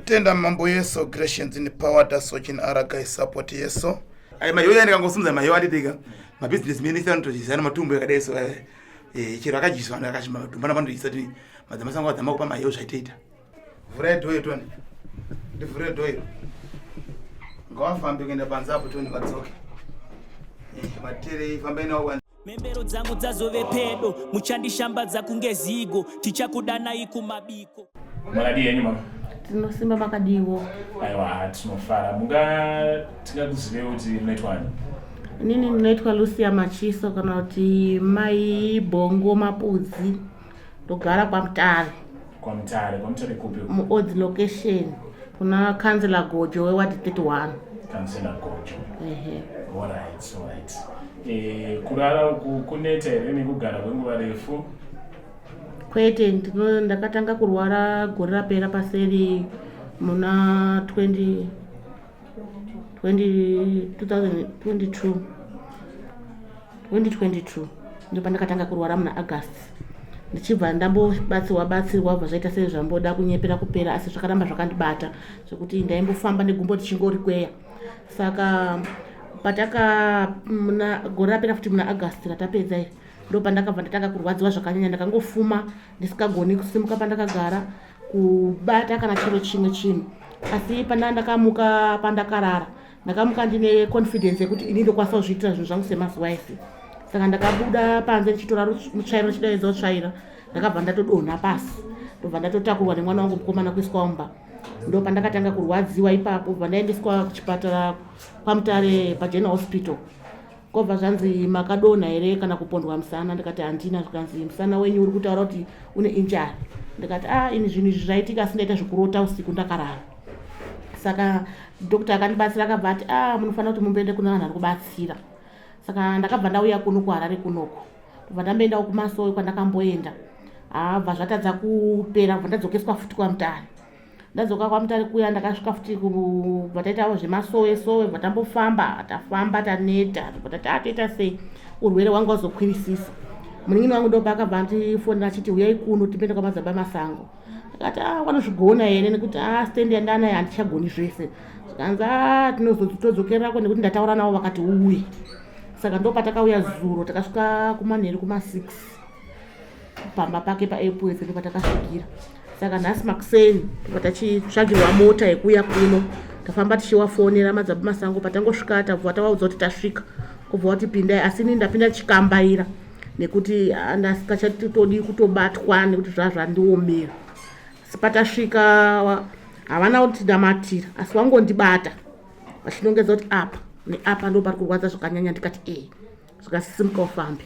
Ndotenda mambo yeso grations in power tasochin aragai support yeso. Ai mayoya ndikangosimudza mayoya anditika mabusiness minister anotodyisana matumbu yakadai so eh, eh chero akadyiswa vanhu akachima matumbu anopanodyisa ti madzamasango adzama kupa mayo zvaitoita. Vhurai dhoyo toni. Ndivhure dhoyo. Ngawafambe kuenda panze apo toni vadzoke. Eh, vaterei fambai nawo Mhembero dzangu dzazove pedo, muchandishambadza kunge zigo, tichakudanai kumabiko. Makadii henyu mama? Tinosimba makadiwo. Aiwa, tinofara. Munga tingakuzive kuti munoitwa ani? Inini ndinoitwa Lucia Machiso kana kuti Mai Bongo Mapudzi. Ndogara kwaMutare. KwaMutare, kwaMutare kupi? MuOdzi location kuna Councillor Gojo weWard 31. Councillor Gojo. Ehe. All right, all right. Eh, kurara uku kuneta here nekugara kwenguva refu? Kwete, ndino ndakatanga kurwara gore rapera paseri muna 20 20 2022 2022 ndopandakatanga kurwara muna August ndichibva ndambobatsirwa batsirwa bva zvaita sezvamboda kunyepera kupera asi zvakaramba zvakandibata zvekuti ndaimbofamba negumbo tichingorikweya saka pataka muna gore rapera futi muna August ratapedza iri ndopandakabva ndatanga kurwadziwa zvakanyanya ndakangofuma ndisikagoni kusimuka pandakagara kubata kana chero chimwe chinhu asi pana ndakamuka pandakarara ndakamuka ndine confidence yekuti ini ndokwanisa kuzviitira zvinhu zvangu semazuva ese saka ndakabuda panze ndichitora mutsvairo ndichidaidza kutsvaira ndakabva ndatodonha pasi ndobva ndatotakurwa nemwana wangu mukomana kuiswa mumba ndo pandakatanga kurwadziwa ipapo bva ndaendeswa kuchipatara kwamutare pageneral hospital Kobva zvanzi makadonha here kana kupondwa musana ndikati handina zvikanzi musana wenyu uri kutaura kuti une injari ndikati a ah, ini zvinhu izvi zvaitika asi ndaita zvekurota usiku ndakarara saka doctor akandibatsira akabva ati a ah, munofanira kuti mumboende kune vanhu vari kubatsira saka ndakabva ndauya kuno kuharare kunoko ndobva ndamboendawo kumasowe kwandakamboenda abva zvatadza kupera bva ndadzokeswa futi kwamutare ndadzoka kwamutare kuya ndakasvika futi kubva taitawo zvemasowe sowe bva tambofamba tafamba taneta bva tati atoita ah, sei urwere hwangu wazokwirisisa munin'ina wangu ndopaakabva andifonera achiti huyai kuno tipinde kwamadzaba masango akati ah, wanozvigona here nekuti a ah, stand yandanayo handichagoni zvese zvikanzi a tinozotodzokerako nekuti ndataura navo vakati uuye saka ndopatakauya zuro takasvika kumanheru kuma6 pamba pake paepworth ndopatakasvikira saka nhasi makuseni tobva tachitsvagirwa mota yekuuya kuno tafamba tichiwafonera madzababa masango patangosvika tabva tavaudza kuti tasvika kubva wati pindai asi ini ndapinda chikambaira nekuti andasingachatodi kutobatwa nekuti zvaa zvandiomera asi patasvika havana kuti namatira asi wangondibata vachinongedza kuti apa neapa ndo pari kurwadza zvakanyanya ndikati ee zvikasimuka ufambe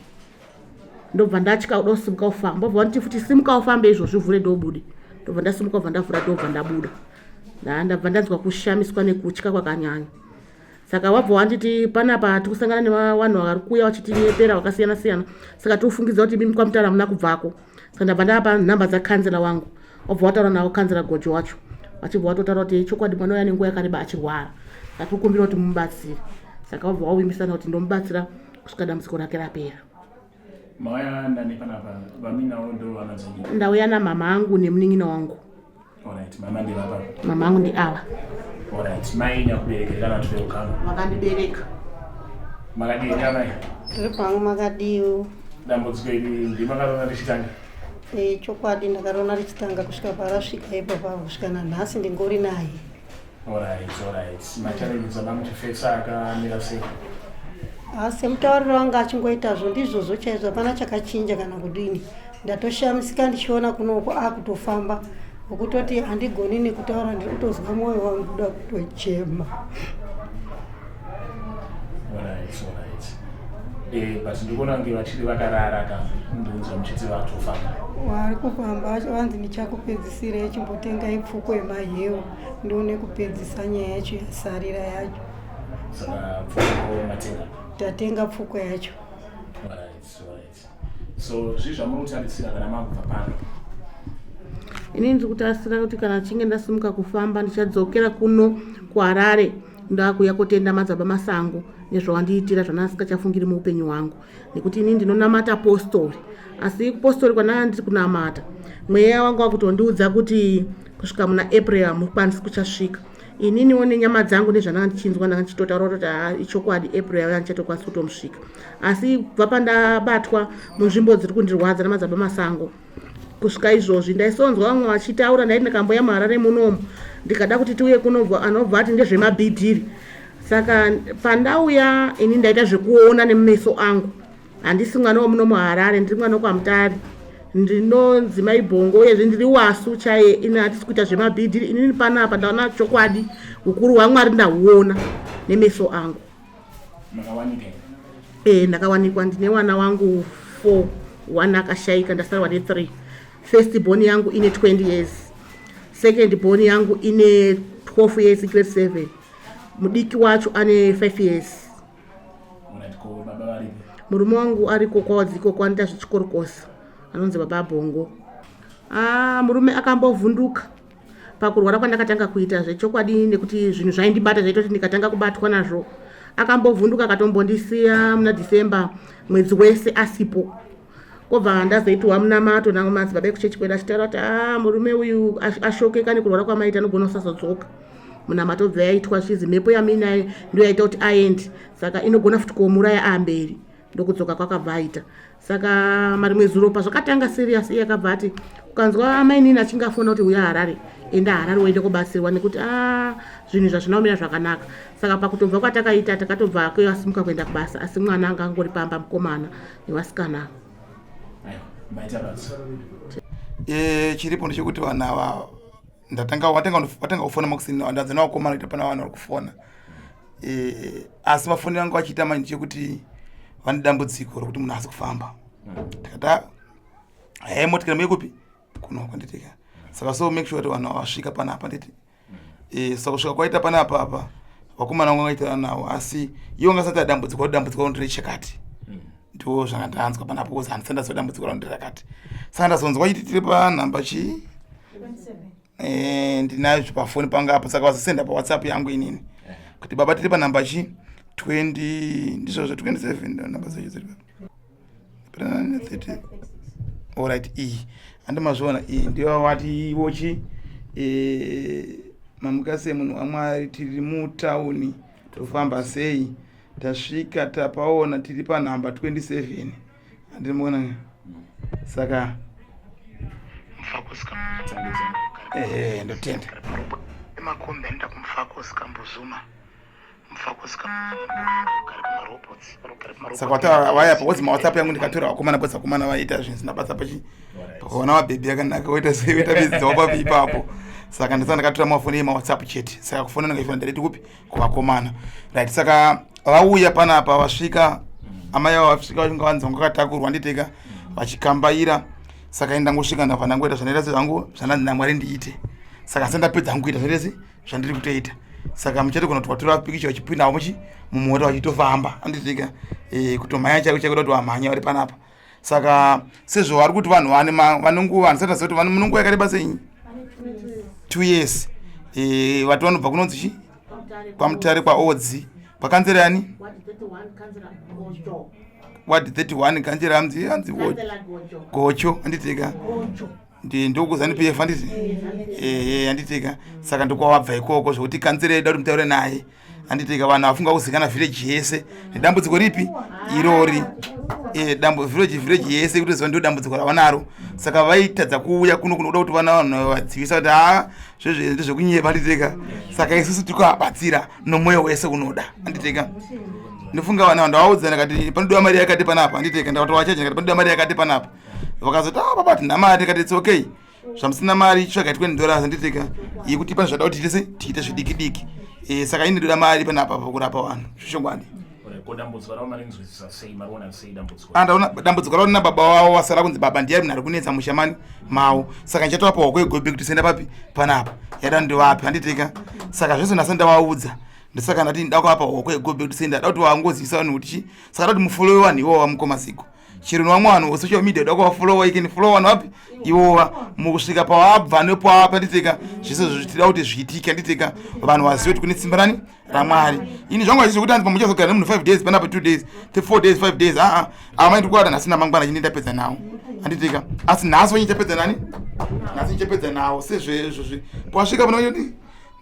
ndobva ndatya kuda kusimuka ufamba obva wanditi futi simuka ufambe izvozvi uvhure ndobude ndobva ndasimuka obva ndavhura ndobva ndabuda ndabva ndanzwa kushamiswa nekutya kwakanyanya saka wabva wanditi panapa tikusangana nevanhu vari kuuya vachitinyepera vakasiyana siyana saka tiufungidza kuti mimi kwamutara muna kubvako saka ndabva ndapa nhamba dzakanzela wangu wabva wataura navo kanzela gojo wacho vachibva watotaura kuti chokwadi mwana uya nenguva yakareba achirwara saka tikukumbira kuti mumubatsire saka wabva wawimbisana kuti ndomubatsira kusvika dambudziko rake rapera mauya nani panapa vaminawo ndo vana dzenyu ndauya namama angu nemunin'ina wangu Alright, mama ndivapa mama angu ndiava Alright, mai nyakuberekera kana kuti veukama vakandibereka makadii amai tiri pangu makadiwo dambudziko iri ndimakarona richitanga Eh, chokwadi ndakarona richitanga kusvika parasvika ipapa kusvika nanhasi ndingori naye Alright, alright. Machallenges anga akamira sei? Ah, semutauriro wanga achingoitazvo ndizvozvo chaizvo hapana chakachinja kana kudini ndatoshamisika ndichiona kunoko akutofamba wekutoti handigoni nekutaura ndiri kutozwa mwoyo wangu kuda kutochema Alright, alright. Eh, but ndikuona kunge vachiri vakarara ka ndonzwa muchiti vatofamba. Vari kufamba vanzi ndichakupedzisira chimbotengai pfuko yemaheu ndione kupedzisa nyaya yacho yasarira yacho. Saka pfuko Matenga. Tatenga pfuko yacho. Alright, alright. So zvii zvamuri kutarisira kana makubva pano? Ini ndiri kutarisira kuti kana chinge ndasimuka kufamba ndichadzokera kuno kuHarare ndakuuya kotenda madzibaba Masango nezvawandiitira zvandasingachafungiri muupenyu hwangu, nekuti ini ndinonamata postori, asi kupostori kwandanga ndiri kunamata mweya wangu wakutondiudza kuti kusvika muna April hamukwanisi kuchasvika. Ininiwo nenyama dzangu nezvandanga ndichinzwa ndanga ndichitotaura kuti haa, ichokwadi, April yauya ndichatokwanisi kutomusvika. Asi kubva pandabatwa munzvimbo dziri kundirwadza namadzibaba Masango kusvika izvozvi, ndaisonzwa vamwe vachitaura. Ndaiti ndikamboya muHarare munomu ndikada kuti tiuye kunobva, anobva ati ndezvemabhidhiri. Saka pandauya ini ndaita zvekuona nemumeso angu. Handisi mwana wamuno muHarare, ndiri mwana wekwaMutare, ndinonzi Maibhongo, uyezve ndiri wasu chaiye. Ini hatisi kuita zvemabhidhiri. Inini panapa ndaona chokwadi, ukuru hwaMwari ndahuona nemeso angu. Makawanika? E, ndakawanikwa. Ndine wana wangu 4, one akashaika, ndasarwa ne3. First born yangu ine 20 years, second born yangu ine 12 years, grade 7, mudiki wacho ane 5 years. Alright, ko baba varipi? Murume wangu ariko kwawadziko kwanoita zvechikorikosa, anonzi baba Bhongo. Ah, murume akambovhunduka pakurwara kwandakatanga kuita zvechokwadi, nekuti zvinhu zvaindibata zvaita kuti ndikatanga kubatwa nazvo. Akambovhunduka, akatombondisiya muna December mwedzi wese asipo. Kobva ndazoitwa munamato namadzibaba ekuchechi kwedu achitaura kuti a murume uyu ashokeka nekurwara kwamaita, anogona kusazodzoka. Munamato bva yaitwa zvichizi mhepo yamuinayo ndiyo yaita kuti aende, saka inogona futi kuomuraya amberi. Ndokudzoka kwakabva aita. Saka marimwe zuro pazvakatanga serious, iye akabva ati ukanzwa amainini achinge afona kuti uya Harare, enda Harare uende kubatsirwa, nekuti a zvinhu izvi hazvina kumira zvakanaka. Saka pakutobva kwatakaita, takatobva asimuka kuenda kubasa, asi mwana anga angori pamba, mukomana nevasikana. Aiwa, maita basa. Chiripo ndechekuti vanhu ava ndatanga watanga kufona makusini, ndanzi nevakomana kuti pana vanhu vari kufona. Asi mafonero angu achiita manje chekuti vane dambudziko rokuti munhu asi kufamba. Tikati "Ah, hai, motikari muye kupi kunoko?" Nditika saka so make sure kuti vanhu vasvika panapa. Nditi saka kusvika kwaita panapa apa, vakomana vangu vangaitana navo, asi iwo ngasati adambudziko kuti dambudziko ravo nderechakati. Ndo zvanga ndanzwa panapo kuzi handisati ndaziva dambudziko ravo nderakati. Saka ndazonzwa chiti tiri panhamba chii? Ndinazvo pafoni panga apo. Saka vazosenda paWhatsApp yangu inini kuti baba tiri panhamba chi 20, ndizvozvo, 27, ndo nhamba dzacho dziri pa 30. Alright, iyi handimazviona, iyi ndiyo wati ivochi. Mamuka sei munhu waMwari? Tiri mutauni, tofamba sei? Tasvika, tapaona, tiri panhamba 27. Handinomuona. Saka ndotenda. Emakombi anoenda kuMufakose, Kambuzuma, Mufakose, gare. Saka wataura vaya pakozi maWhatsApp yangu, ndikatora vakomana bozi, vakomana vaita zvinhu zvisina basa pachi pakaona mabhebhi akanaka, woita sei, woita bedzi papi ipapo. Saka ndisaka ndakatora mafoni emaWhatsApp chete. Saka kufona ndingaifona ndireti kupi? Kuvakomana. Right, saka vauya panapa, vasvika, amai avo vasvika vachinge vanzi vanga vakatakurwa, nditeka vachikambaira. Saka ini ndangosvika, ndabva ndangoita zvandaita sezvangu zvandanzi naMwari ndiite. Saka sendapedza hangu kuita zvaitesi zvandiri kutoita. Saka muchatogona kuti vatora pikicha vachipindawo muchi mumota vachitofamba, anditika kutomhanya chaiko chaiko kuti vamhanya vari panapa. Saka sezvo vari kuti vanhu vane vane nguva, handisati ndaziva kuti vane munonguva yakareba sei, 2 years. Vati vanobva kunonzi chi kwaMutare, kwaOdzi, kwakanzera yani, ward 31, kanzera anzi Gocho, handitika? Ndokuzanu PF, handiti? Ehe, handitika? Saka ndokwawabva ikoko, zvokuti kanzera yedu kuti mutaure naye, handitika? Vanhu vafunga kuzikana village yese nedambudziko ripi irori. Dambu village yese kutoziva ndio dambudziko ravanaro. Saka vaitadza kuuya kuno kunoda kuti vana vanhu vadzivisa kuti ha, zvezve ndezvekunyeba, handitika? Saka isusu tiri kuvabatsira nomwoyo wese unoda, handitika? Ndofunga vanhu ndavaudza, ndakati panodiwa mari yakati panapa, handitika? Ndakatovachaja, ndakati panodiwa mari yakati panapa. Vakazoti, "Ah, baba, tina mari." Ndikati, "It's okay, zvamusina mari tsvagai $20, handitika, yekuti pane zvada kuti tise tiite zvidiki diki." Saka ini ndoda mari panapa pakurapa vanhu zvichongwadi. Ko dambudziko ravo marinzwisisa sei? Mariona sei dambudziko? Andaona dambudziko ravo nababa vavo vasara kunzi baba ndiye munhu ari kunetsa mushamani mavo. Saka ndichatovapawo kwegobek kuti senda papi panapa yada ndivapi, handitika? Saka zvese ndasa ndavaudza. Ndosaka ndati ndida kuvapa hoko yego back to sender. Ndada kuti wangozivisa vanhu kuti chi. Saka ndati mufollowe vanhu ivowa mukoma Zigo. Chero nevamwe vanhu social media uda kuvafollowa, you can follow vanhu vapi ivova mukusvika pawabva nepawapa nditeka zvese zvitida kuti zviitike nditeka vanhu vazive kuti kune simba rani ramwari. Ini zvangu hazvisi zvekuti hanzi pamwe uchazogara nemunhu 5 days panapa 2 days 4 days 5 days aa ava mai ndikuada nhasi namangwana chine ndapedza nawo anditeka asi nhasi wenye chapedza nani nhasi ndichapedza nawo sezvezvozvi pawasvika pano kuti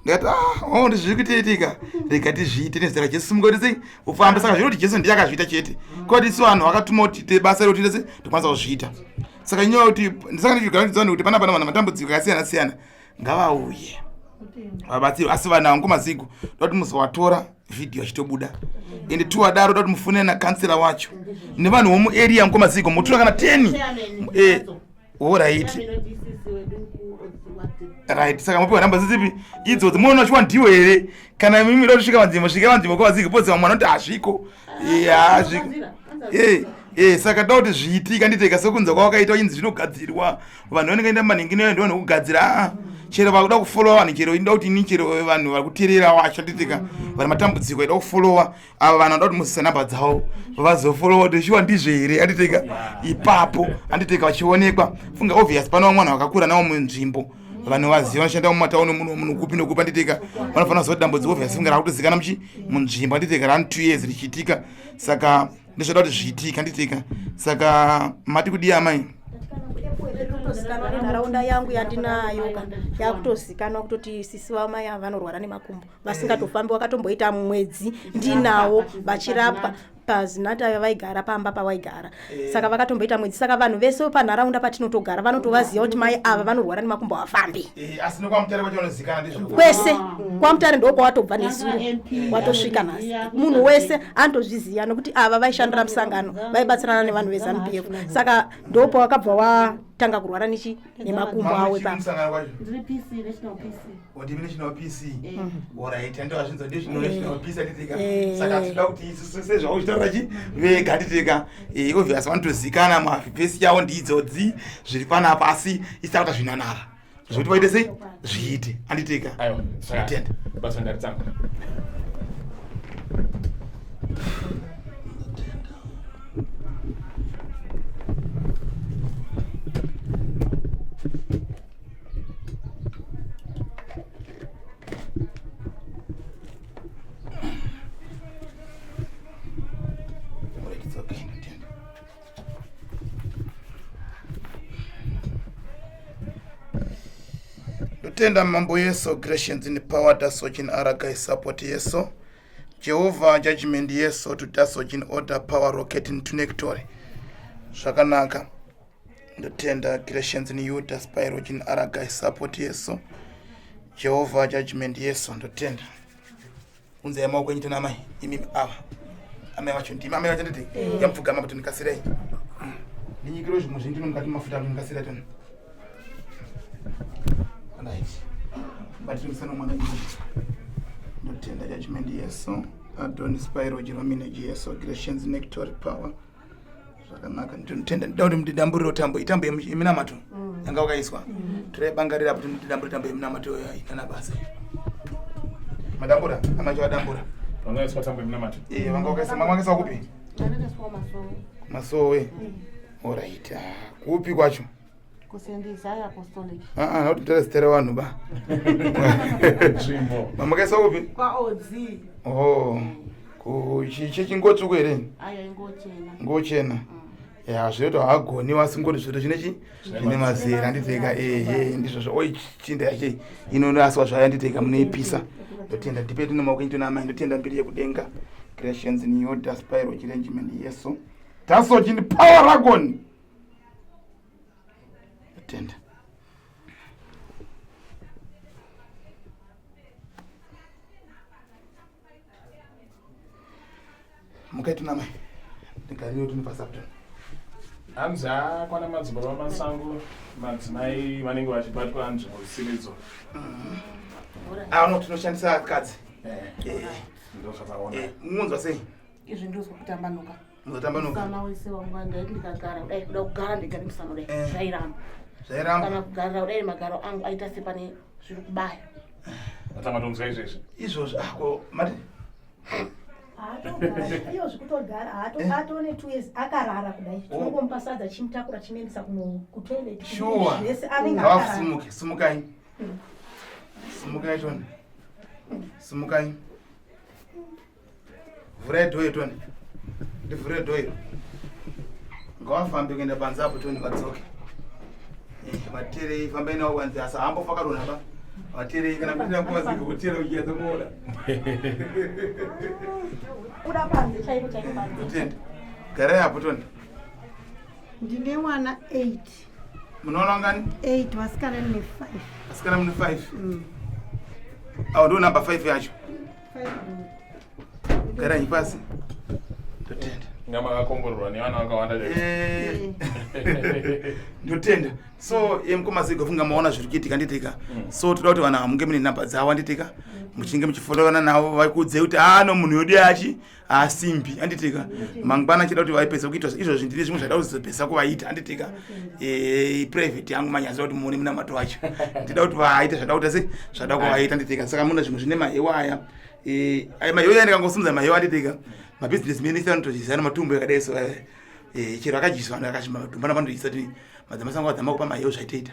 ndikati ah oh ndizviri kutoitika rega tizviite nezita rajesu simuka kuti sei ufambe saka zvino kuti jesu ndiye akazviita chete kwati isu vanhu vakatuma kuti tiite basa rekuti tiite sei tokwanisa kuzviita saka inyaya yekuti ndisaka ndichigara ndichiziva kuti pana pana vanhu matambudziko akasiyana siyana ngavauye vabatsirwe asi vanhu ava ngomazigo ndoda kuti muzovatora vhidhiyo achitobuda ende tiwadaro da kuti mufune nakansela wacho nevanhu vomuarea mukomazigo motora kana 10 eh, orit right saka mopiwa namba dzidzipi idzodzo munoona chiwa ndiwo here kana imimi da kusvika vanzvimbo svika vanzvimbo kwavazigo pozi vamwe vanoti hazviko hazviko eh, eh, saka da kuti zviitika nditeka sekunza kwawakaita inzi zvinogadzirwa vanhu vanenge enda maningi neyo ndivanhu vekugadzira aa chero vakuda kufolowa vanhu chero inoda kuti ini chero vanhu vari kuterera wacho nditika vari matambudziko aida kufolowa ava vanhu vanoda kuti muzisa namba dzavo vazofolowa kuti shuwa ndizvo here anditeka ipapo anditeka vachionekwa funga obvious pano vamwe vanhu vakakura navo munzvimbo vanhu vaziva vanoshanda mumatauni muno muno kupi nokupi anditeka vanofanira kuziva kuti dambudziko obvious funga rakutozikana muchi munzvimbo anditeka rani 2 years richiitika saka ndizvoda kuti zviitike handitika saka mati kudii amai kutozikanwa nenharaunda yangu yandinayo ka yakutozikanwa kutoti sisi vamai ava vanorwara nemakumbo vasingatofambi wakatomboita mwedzi ndinawo vachirapwa pazinata vaigara pamba pawaigara eh. saka vakatomboita mwedzi saka vanhu vese panharaunda patinotogara vanotovaziva kuti mai ava vanorwara nemakumbo havafambi eh, kwese kwamutare ndokwawatobva nezuro watosvika nhasi munhu wese anotozviziva nokuti ava vaishandira musangano vaibatsirana nevanhu vezanup f saka ndopawakabva watanga kurwara nechi nemakumbo awo ipapo saka tinoda kuti isusu sezvauchitaura chi vega titika eh, obvious vanotozikana mavhesi yavo ndiidzodzi zviri panapa asi isakuta zvinanara zvekuti vaite sei zviite anditeka tenda basa ndaritanga Ndotenda mambo yeso gracians in power dasochin aragai support yeso Jehovah judgment yeso to dasochin order power rocket in tunectory zvakanaka ndotenda gracians in yuda spirochin aragai support yeso Jehovah judgment yeso ndotenda unzai maoko enyu tona amai imimi ava amai vacho ndimi amai vacho nditi eh. yamupfugama kuti ndikasirei ndinyikiro zvimwe zvinhu tino mukati mafuta kuti ndikasira tona right batirisana mwana ndotenda judgment yeso adonis pyro jeromine jeso gracians nectory power zvakanaka ndinotenda ndida kuti mundidamburire tambo itambo yeminamato mm. yanga wakaiswa mm. torai banga rira kuti mundidambure tambo yeminamato inana basa madambura amacho adambura vangaiswa tambo yeminamato eh vanga wakaisa mama wakaiswa kupi masowe mm. alright ah, kupi kwacho Kusendizaya Apostolic. Ah ah, not tell zita revanhu ba. Nzvimbo. Mama kaisa kupi? Kwa Odzi. Oh. Ku chechi ngotsvuku here? Ayo ingochena. Ngochena. Mm. Ya zvinoto hagoni wasingori zviro chine chi zvine mazera anditeka ehe ndizvozvo oi chinda yache inoraswa zvayo anditeka munoipisa. Ndotenda ndipe tino maoko into namai ndotenda mbiri yekudenga. Creations in your spiral arrangement yeso. Taso chini power ragon. Tenda. Mukai tuna mai. Ndigariro tinopasa kutona. Hanzi kwana madzibaba masango madzimai vanenge vachibatwa nzvimbo dzisiridzo. Ah no tinoshandisa akadzi. Eh. Eh. Ndozvataona. Eh, munzwa sei? Izvi ndozwa kutambanuka. Muzotambanuka. Musana wese wangu ndaiti ndikagara kudai kuda kugara ndega nemusana kudai eh. zvairamba. Zvairamba. Kana kugarira kudai magaro angu aita sepane zviri kubaya. Atanga tonzwa izvezvi. Izvozvi ako mati iyo zvekutogara atone 2 years akarara kudai Oh. tinongomupa sadza chimutakura chimuendesa kutoilet Sure. zvese anenge akarara Ngavasumuke, sumukai. Sumukai toni. Sumukai. Vhurai dhoyo toni. Ndivhure dhoyo. Ngavafambe kuenda panze apo toni vadzoke. Eh, Vaterei, fambai navo panze asi haambofa akarona ba. Vaterei kana kuitira nguva dzike kutera uchiedza kuona. kuda panze chaiko chaiko panze Kutenda. Garai apo toni. Ndine wana 8. Munoona ngani? 8 vasikana ne 5. Asikana mune 5. Awo ndo number 5 yacho. Garai pasi. Totenda. Nga makakomborerwa nevana vakawanda chaizvo. Eh, ndotenda. So mukoma Zigo funga maona zviri kuitika nditika. So toda kuti vanhu munge mune namba dzavo anditika. Muchinge muchifollowana navo vakuudzei kuti ano munhu yodu yachi asimbi anditika. Mangwana achida kuti vaipedza kuita izvozvi ndine zvimwe zvada kuzopedza kuvaita anditika. Eh, private yangu manyaza kuti muone munamato wacho. Ndida kuti vaite zvada kuita sei zvada kuvaita anditika. Saka muna zvimwe zvine mahewa aya. Eh, aya mahewa aya ndikangosimudza mahewa anditika. Mabusiness minister anotozvisana matumbu yakadai so eh, chero akadyiswa vanhu akazvimba matumbu anopanodyisa kuti madzamasango adzama kupa mahewa zvaitoita.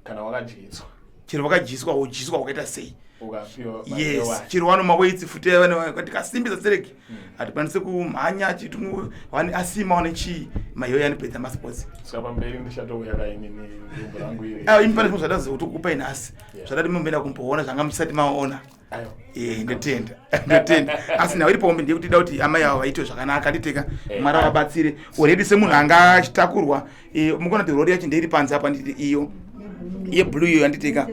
Kana wakadyiswa. Chero wakadyiswa wodyiswa wakaita sei. Ukapiwa Yes, mahewa. chero vano maweitsi futi tikasimbisa sereki hatikwanisi kumhanya chitu vane asima vane chii mahewa yanopedza masports. Saka pamberi ndichatouya kaini nedumbu rangu iri. Ayo imi pane zvimwe zvadazokutokupai nhasi Yeah. zvadati mumboenda kumboona zvanga musati maona. Aiwa. Eh, ndotenda ndotenda asi nhau iri pahombe ndeyekuti ida kuti amai ava vaite zvakanaka nditeka Eh. Mwari avabatsire already semunhu anga achitakurwa eh, mukuona kuti rori yacho ndeiri panze apa nditi iyo yeblue iyo yanditeka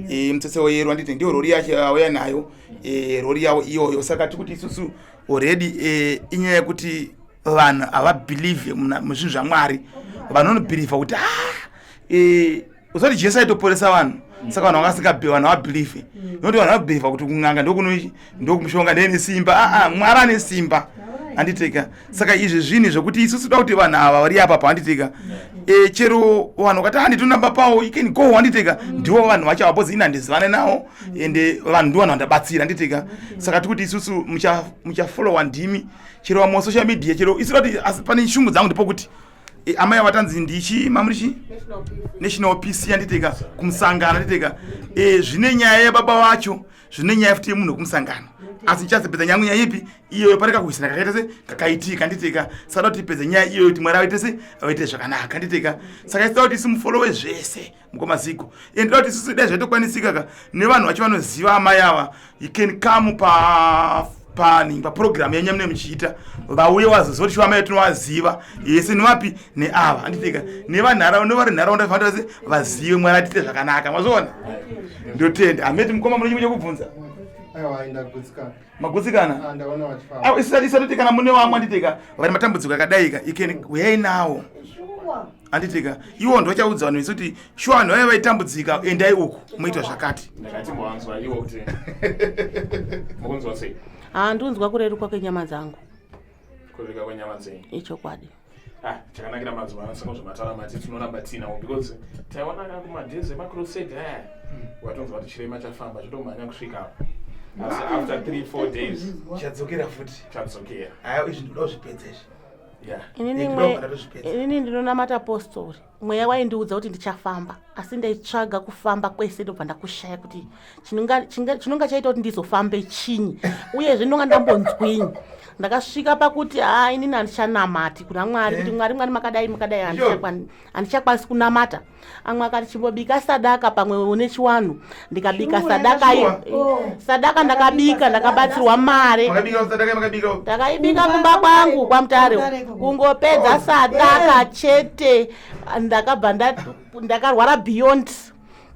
eh, mutsetse weyero anditi ndiyo rori yacho yauya nayo eh, rori yavo iyoyo. Saka tikuti isusu already eh, inyaya yekuti vanhu havabhilivhe muzvinhu zvaMwari. Vanhu vanobhilivha kuti ah, eh, usati Jesu aitoporesa vanhu saka vanhu vangasingabe vanhu havabhilivhe nokuti vanhu vanobhilivha kuti kun'anga ndokuno ndokumushonga ndene simba. Aa, Mwari ane simba anditeka. Saka izvi zvinhu zvokuti isusu toda kuti vanhu ava vari apa paanditeka e, chero vanhu vakati handitonamba pawo you can go anditeka ndivo vanhu vacho apo ini handizivane nawo ende vanhu ndivo vanhu vandabatsira anditeka. Saka tikuti isusu muchafollowa ndimi chero vamwe social media chero isu kuti asi pane shungu dzangu ndepokuti e, amai avatanzi ndichi mamuri chi national peace yanditeka kumusangano anditeka e, zvine nyaya yababa vacho zvine nyaya futi yemunhu wekumusangano asi ndichazopedza nyangu nyaya ipi iyoyo pane kakuwisana kakaita se kakaitika nditeka. Saka kuti tipedze nyaya iyoyo kuti Mwari avaite se avaite zvakanaka nditeka. Saka isida kuti isimufollowe zvese mukoma Zigo and ndoda kuti isusu dai zvaitokwanisika ka nevanhu vacho vanoziva amai ava you can come pa pani paprogramu yenyu yamunenge muchiita vauye vazoziva kuti shuwa amai tinovaziva yese nevapi neava anditika nevanharaunda nevari nharaunda fanira se vazive. Mwari atiite zvakanaka mazviona. Ndotenda hameti mukoma mune chimwe chekubvunza. Aiwa, ndagutsikana. Magutsikana. Ah, ndaona vachifamba. Awo, isatoti kana mune wamwe anditika vari matambudziko akadaika you can uyai nawo anditika iwo ndochaudza vanhu vese kuti shuwa vanhu vaiva vaitambudzika endai uku muitwa zvakati. Ndakatimbowanzwa iwo kuti mukunzwa sei? Handinzwa kureruka kwenyama dzangu. Kureruka kwenyama dzenyu. Ichokwadi. Ah, chakanakira mazuva ano saka zvamatara mati tinoramba tinawo because taiona ka kumadhezi emacrusade aya watonzwa kuti chirema chafamba chotomhanya kusvika apo asi after 3 4 days chadzokera futi. Chadzokera. Ayo izvi ndinoda kuzvipedza izvi. Inini Eh, ndinoda kuzvipedza. Inini ndinonamata postori mweya waindiudza kuti ndichafamba asi ndaitsvaga kufamba kwese ndobva ndakushaya kuti chinonga chaita kuti ndizofambe chinyi uyezve ndinonga ndambonzwinyi. Ndakasvika pakuti ha inini handichanamati kuna Mwari kuti Mwari Mwari makadai makadai handichakwanisi kunamata. Amwe akati chimbobika sadaka pamwe une chiwanhu. Ndikabika sadaka sadaka ndakabika ndakabatsirwa mare. Makabika sadaka makabika. Ndakaibika kumba kwangu kwaMutare. Kungopedza sadaka chete ndakabva ndakarwara beyond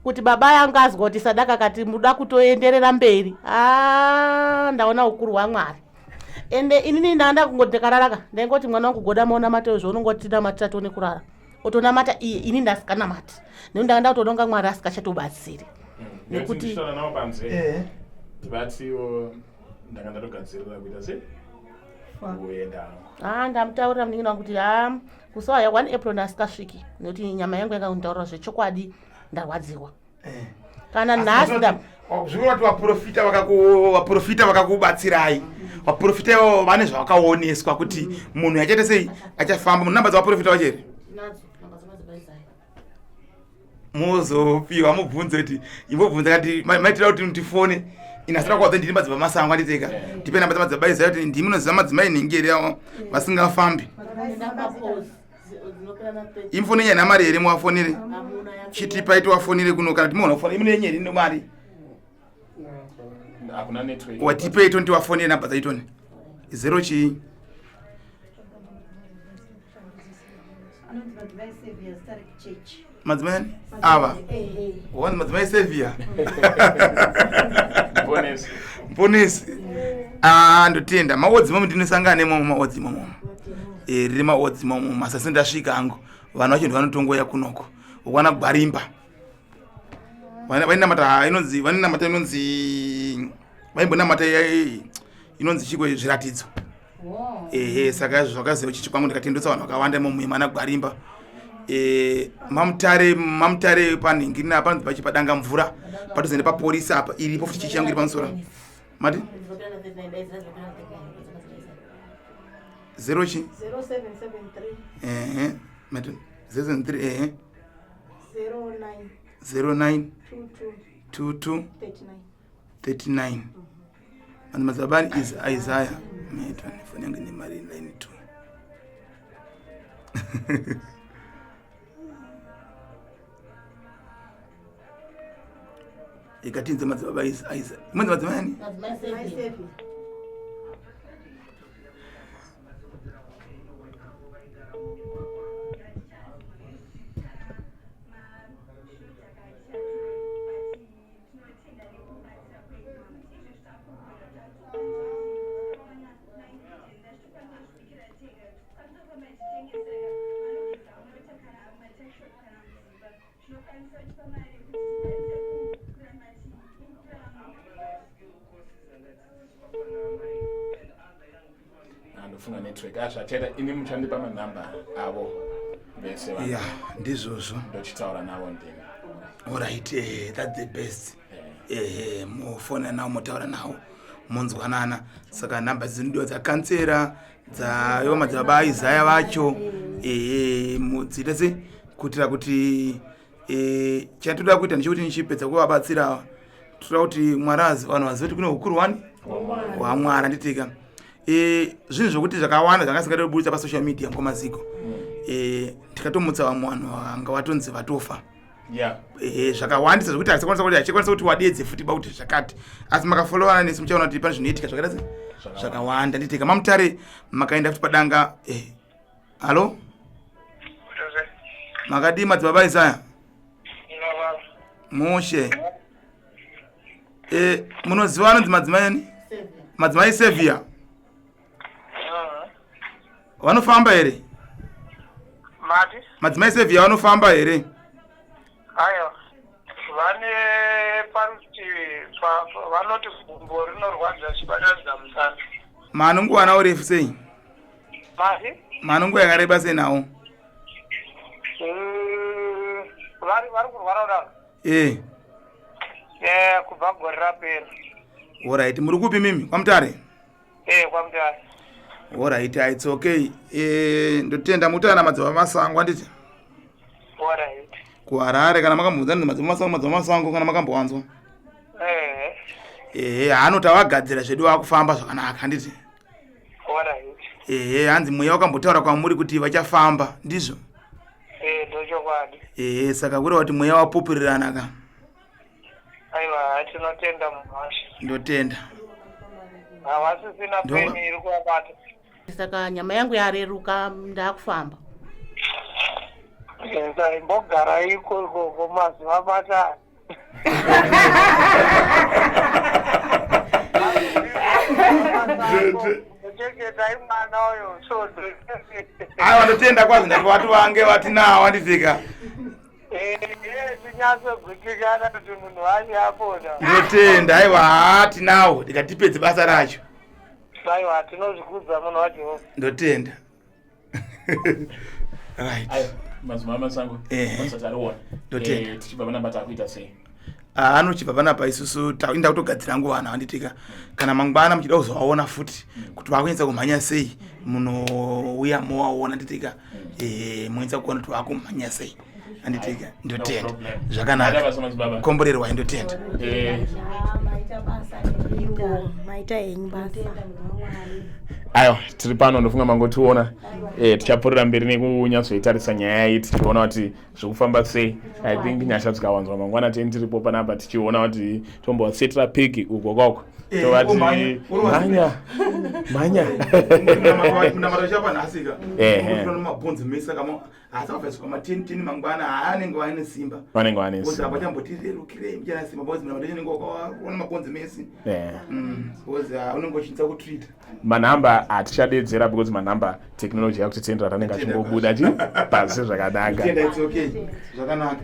kuti baba yangu azwa kuti sadaka kati muda kutoenderera mberi. A ndaona ukuru hwaMwari ende inini ndanga kungoti ndakararaka ndaingoti mwana wangu goda maona mateyo zvaunongoti namatira tione kurara otonamata iye ini ndasikanamati nekuti ndanga ndakutononga Mwari asikachatobatsiri. Nekuti Nekuti- ndichitaura navo panze vatiwo ndanga ndatogadzirira kuita sei kuenda hangu. Ha ndamutaurira munin'ina wangu kuti ha kusauya 1 April ndasikasviki nekuti nyama yangu yanga kundaurira zvechokwadi ndarwadziwa kana Asi nhasi. Zvikureva kuti vaprofita vakaku vaprofita vakakubatsirai. Vaprofita ivavo vane zvavakaoneswa kuti munhu achaita sei achafamba. Munamba dzavaprofita vacho here? Mozopiwa mubvunze kuti imbobvunza kati maitira kuti tifone inasira kuwadza ndini madzibaba masango anditeka tipe namba dzamadzibaba iziva kuti ndimi munoziva madzimai nhingi here avo vasingafambi. Imfone nyaya namari here muwafonere chitipa itiwafonere kuno kana timuona kufona imune nyaya ine mari watipe itoni tiwafonere namba dzaitoni zero chii madzimai ani ava wanzi madzimai sevia mponesi ah, ndotenda maodzi momo ndinosangana nemomo maodzi momo eh, riri maodzi momo masasi ndasvika angu vanhu vacho ndivanotongoya kunoko ukwana gwarimba vainamata inonzi vainamata inonzi vaimbonamata inonzi chiko zviratidzo ehe saka izvo zvakaziva chichi kwangu ndikatendutsa vanhu vakawanda imomo yemana gwarimba e, mamutare mamutare panhingirina panonzi pachi padanga mvura padhuze nepaporisa apa iripo futi chichi yangu iri pamusoro mati zero chi ehe mati 073 ehe 09 22 39 and madzibaba is Isaiah foni yangu ine mari line 2 ikatinze madzibaba is Isaiah mwanzi madzimai ani ndofunga network azvachaita ah, ini muchandipa manumber avo vese ya ndizvozvo ndochitaura navo ndini orit eh, that's the best ehe eh, mofona nawo motaura nawo monzwanana saka nhamba dzinodiwa dzakansera dzaivo madzibaba isaya vacho ehe mudziita se kuitira kuti e, chatoda kuita ndechekuti ndichipedza kuvabatsira ava toda kuti mwari vanhu vazive kuti kune ukuru wani hwamwari anditika e, zvinhu zvokuti zvakawanda zvanga singade kuburitsa pasocial media ngomaziko e, tikatomutsa vamwe vanhu vanga vatonzi vatofa yeah. e, zvakawandisa zvekuti hatikwanisa kuti hachikwanisa kuti wadedze futi ba kuti zvakati asi makafollowana nesu muchaona kuti pane zvinoitika zvakaita se zvakawanda nditeka mamutare makaenda futi padanga e, hallo makadii madzibaba isaya mushe e, munoziva anonzi madzimai ani madzimai sevia vanofamba here mati madzimai sevia vanofamba here aiwa vane parutivi vanoti gumbo rinorwadza chibatanidza musana manunguva nawo refu sei mati manunguva yakareba sei nawo mm, vari vari kurwara kudaro e eh kubva gore rapera orit muri kupi mimi kwamutare Eh, kwamutare. Alright, it's okay. Eh, ndotenda mutana madzibaba masango anditi. Alright. KuHarare kana makambonzwa ndi madzibaba masango madzibaba masango kana makambowanzwa. Eh. Eh, anoti avagadzira zvedu vakufamba zvakanaka handiti. Alright. Eh, hanzi mweya wakambotaura kwamuri kuti vachafamba, ndizvo? Eh, ndochokwadi. Eh, saka kureva kuti mweya wapupurirana ka. Aiwa, tinotenda muhasha. Ndotenda. Havasisina peni iri kuvabata. Saka nyama yangu yareruka ndakufamba. Enda imbogara iko ikoko mazuva matatu. Chengetai mwana uyo svondo. Aiwa ndotenda kwazvo ndati wati vange vatinawo andizika. Eh, tinyatsogutsikana kuti munhu wacho apona. Ndinotenda, aiwa haa tinawo ndikatipedze basa racho. Aiwa tinozvikudza munhu waJehovha. Ndotenda. Right. Aiwa, madzimai masango Eh. masati ariona Ndotenda. Eh, tichibva panamba takuita sei? Ah, anochibva panapa isusu tainda kutogadzira nguva vanhu handitika kana mangwana muchida kuzovaona futi kuti vakunyatsa kumhanya sei munouya movaona nditika eh, munyatsa kuona kuti vakumhanya sei handitika ndotenda zvakanaka komborerwai ndotenda eh. Maita henyu basa. Aiwa, tiri pano, ndofunga mangotiona. Tichapfuurira mberi nekunyatsoitarisa nyaya iyi, tichiona kuti zvikufamba sei. I think nyasha dzikawanzwa mangwana teni tiripo panapa tichiona kuti tombovasetera pegi uko kwako. Tovati Omhanya, mhanya mhanya. Munamato chapa nhasika Ehe. mabhonzo mese kama asakabvaiswa mateni mangwana haanenge vaine simba. Vanenge vane Because simba. apa chambotirerukirei muchana simba because munamato chinenge wakaona mabhonzo mese. Because unenge uchinza kutreat. Manhamba hatichadedzera because manhamba technology yakutitendera, tanenge achingobuda chi pasi zvakanaka. Tenda, it's okay, zvakanaka.